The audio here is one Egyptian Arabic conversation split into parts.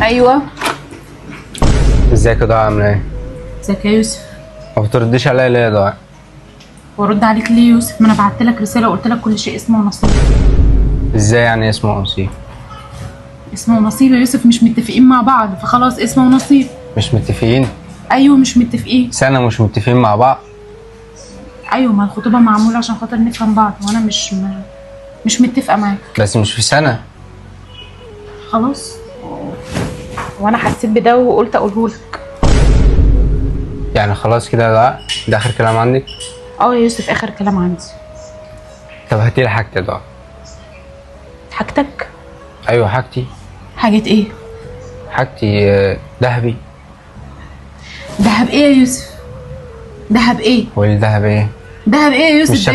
ايوه. ازيك يا دعاء، عامله ايه؟ ازيك يا يوسف؟ ما بترديش عليا ليه يا دعاء؟ وارد عليك ليه يا يوسف؟ ما انا بعت لك رسالة وقلت لك كل شيء اسمه ونصيب. ازاي يعني اسمه ونصيب؟ اسمه ونصيب يا يوسف، مش متفقين مع بعض فخلاص اسمه ونصيب. مش متفقين؟ ايوه مش متفقين. سنة مش متفقين مع بعض؟ ايوه، ما الخطوبة معمولة عشان خاطر نفهم بعض، وانا مش متفقه معاك. بس مش في سنة. خلاص، وانا حسيت بده وقلت اقوله لك. يعني خلاص كده يا دعاء؟ ده اخر كلام عندك؟ اه يا يوسف، اخر كلام عندي. طب هاتي لي حاجتي يا دعاء. حاجتك؟ ايوه حاجتي. حاجة ايه؟ حاجتي ذهبي. دهب ايه يا يوسف؟ دهب ايه؟ والدهب ايه؟ دهب ايه يا يوسف؟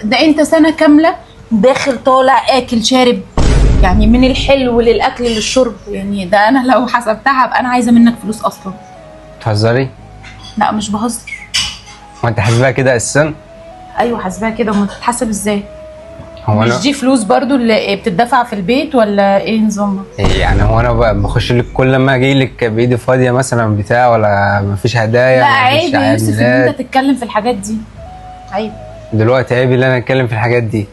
ده انت سنة كاملة داخل طالع اكل شارب، يعني من الحلو للاكل للشرب، يعني ده انا لو حسبتها هبقى انا عايزه منك فلوس اصلا. بتهزري؟ لا مش بهزر. هو انت حاسباها كده اساسا؟ ايوه حاسباها كده. وما تتحسب ازاي؟ هو مش دي فلوس برضو اللي بتدفع في البيت ولا ايه نظامها؟ يعني هو انا بخش لك كل ما اجي لك بايدي فاضية مثلا بتاع، ولا مفيش هدايا؟ لا عيب يا يوسف ان انت تتكلم في الحاجات دي، عيب. دلوقتي عيب ان انا اتكلم في الحاجات دي؟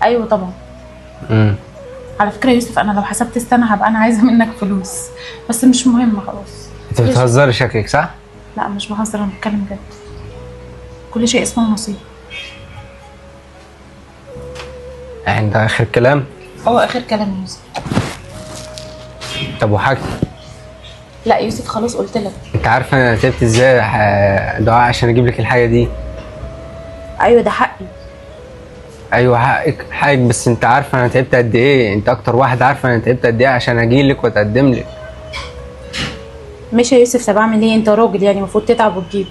ايوه طبعا. على فكرة يا يوسف، انا لو حسبت السنة هبقى انا عايزه منك فلوس، بس مش مهم خلاص. انت بتهزري شكلك صح؟ لا مش بهزر، انا بتكلم جد. كل شيء اسمه نصيب. يعني ده اخر كلام؟ اه اخر كلام يا يوسف. طب وحاجتي؟ لا يوسف خلاص قلت لك. انت عارفه انا تعبت ازاي يا دعاء عشان اجيب لك الحاجة دي؟ ايوه ده حقي. ايوه حقك حقك، بس انت عارفه انا تعبت قد ايه، انت اكتر واحدة عارفه انا تعبت قد ايه عشان اجي لك واتقدم لك. ماشي يا يوسف، طب اعمل ايه؟ انت راجل يعني المفروض تتعب وتجيب.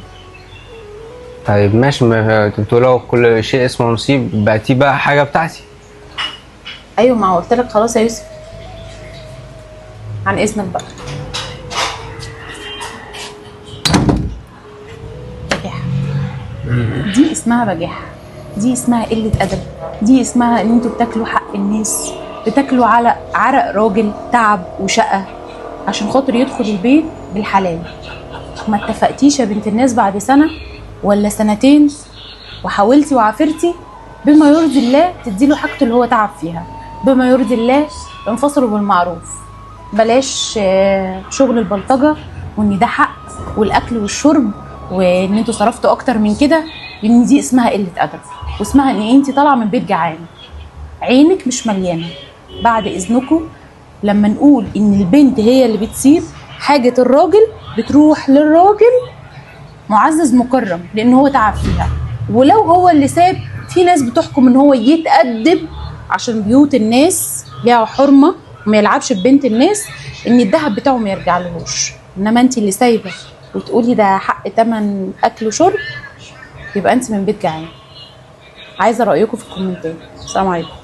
طيب ماشي، ما انت بتقولوا كل شيء اسمه نصيب، بعتيه بقى حاجة بتاعتي. ايوه ما قلت لك خلاص يا يوسف. عن اذنك بقى. بجاحة. دي اسمها بجاحة، دي اسمها قلة أدب، دي اسمها إن انتوا بتاكلوا حق الناس، بتاكلوا على عرق راجل تعب وشقة عشان خاطر يدخل البيت بالحلال. ما اتفقتيش يا بنت الناس بعد سنة ولا سنتين وحاولتي وعافرتي بما يرضي الله تديله حاجته اللي هو تعب فيها، بما يرضي الله انفصلوا بالمعروف، بلاش شغل البلطجة وإن ده حق والأكل والشرب وإن انتوا صرفتوا أكتر من كده، لأن دي اسمها قلة أدب، واسمها إن انت طالعة من بيت جعان، عينك مش مليانة. بعد إذنكم لما نقول إن البنت هي اللي بتسيب حاجة الراجل بتروح للراجل معزز مكرم لأن هو تعب فيها، ولو هو اللي ساب في ناس بتحكم إن هو يتأدب عشان بيوت الناس ليها حرمة وما يلعبش ببنت الناس، إن الذهب بتاعه ما يرجعلهوش. إنما انت اللي سايبة وتقولي ده حق تمن أكل وشرب، يبقى انت من بيت جعان. عايزه رايكم في الكومنتات. السلام عليكم.